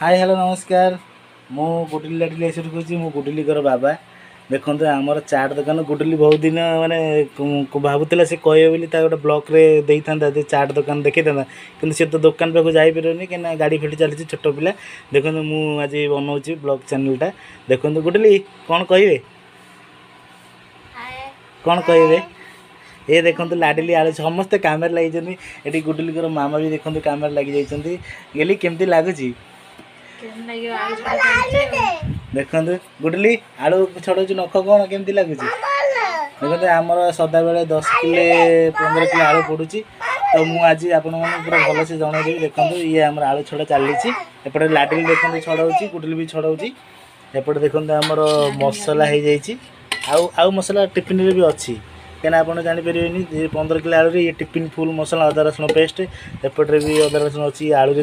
High, hello, ନମସ୍କାର। ମୁଁ ଗୁଡଲି ଲାଡଲି ଏସରୁ କହୁଛି। ମୁଁ ଗୁଡଲିଙ୍କର ବାବା। ଦେଖନ୍ତୁ, ଆମର ଚାଟ୍ ଦୋକାନ। ଗୁଡଲି ବହୁତ ଦିନ ମାନେ ଭାବୁଥିଲା ସେ କହିବେ ବୋଲି, ତା ଗୋଟେ ବ୍ଲଗ୍ରେ ଦେଇଥାନ୍ତା ଯେ ଚାଟ୍ ଦୋକାନ ଦେଖେଇଥାନ୍ତା। କିନ୍ତୁ ସେ ତ ଦୋକାନ ପାଖକୁ ଯାଇପାରିବନି, କାହିଁକିନା ଗାଡ଼ି ଫାଡ଼ି ଚାଲିଛି, ଛୋଟ ପିଲା। ଦେଖନ୍ତୁ, ମୁଁ ଆଜି ବନଉଛି ବ୍ଲଗ୍ ଚ୍ୟାନେଲଟା। ଦେଖନ୍ତୁ, ଗୁଡଲି, କ'ଣ କହିବେ? କ'ଣ କହିବେ? ଏ ଦେଖନ୍ତୁ, ଲାଡିଲି ଆଳୁ, ସମସ୍ତେ କାମରେ ଲାଗିଛନ୍ତି ଏଠି। ଗୁଡଲିଙ୍କର ମାମା ବି ଦେଖନ୍ତୁ କାମରେ ଲାଗି ଯାଇଛନ୍ତି। ଗେଲି, କେମିତି ଲାଗୁଛି? କେମିତି ଲାଗିବ? ଆଳୁ ଛଡ଼ା ଚାଲିଛି ଆଉ। ଦେଖନ୍ତୁ, ଗୁଡଲି ଆଳୁ ଛଡ଼ଉଛି ନଖ। କ'ଣ କେମିତି ଲାଗୁଛି? ଦେଖନ୍ତୁ, ଆମର ସଦାବେଳେ 10 କିଲୋ, 15 କିଲୋ ଆଳୁ ପଡ଼ୁଛି। ତ ମୁଁ ଆଜି ଆପଣମାନଙ୍କୁ ପୁରା ଭଲସେ ଜଣେଇଦେବି। ଦେଖନ୍ତୁ, ଇଏ ଆମର ଆଳୁ ଛଡ଼ା ଚାଲିଛି। ଏପଟେ ଲାଡିଲି ଦେଖନ୍ତୁ ଛଡ଼ଉଛି, ଗୁଡଲି ବି ଛଡ଼ଉଛି। ଏପଟେ ଦେଖନ୍ତୁ, ଆମର ମସଲା ହେଇଯାଇଛି। ଆଉ ମସଲା ଟିଫିନରେ ବି ଅଛି, କାହିଁକିନା ଆପଣ ଜାଣିପାରିବେନି ଯେ 15 କିଲୋ ଆଳୁରେ ଇଏ ଟିଫିନ୍ ଫୁଲ୍ ମସଲା, ଅଦା ରସୁଣ ପେଷ୍ଟ। ଏପଟରେ ବି ଅଦା ରସୁଣ ଅଛି ଆଳୁରେ।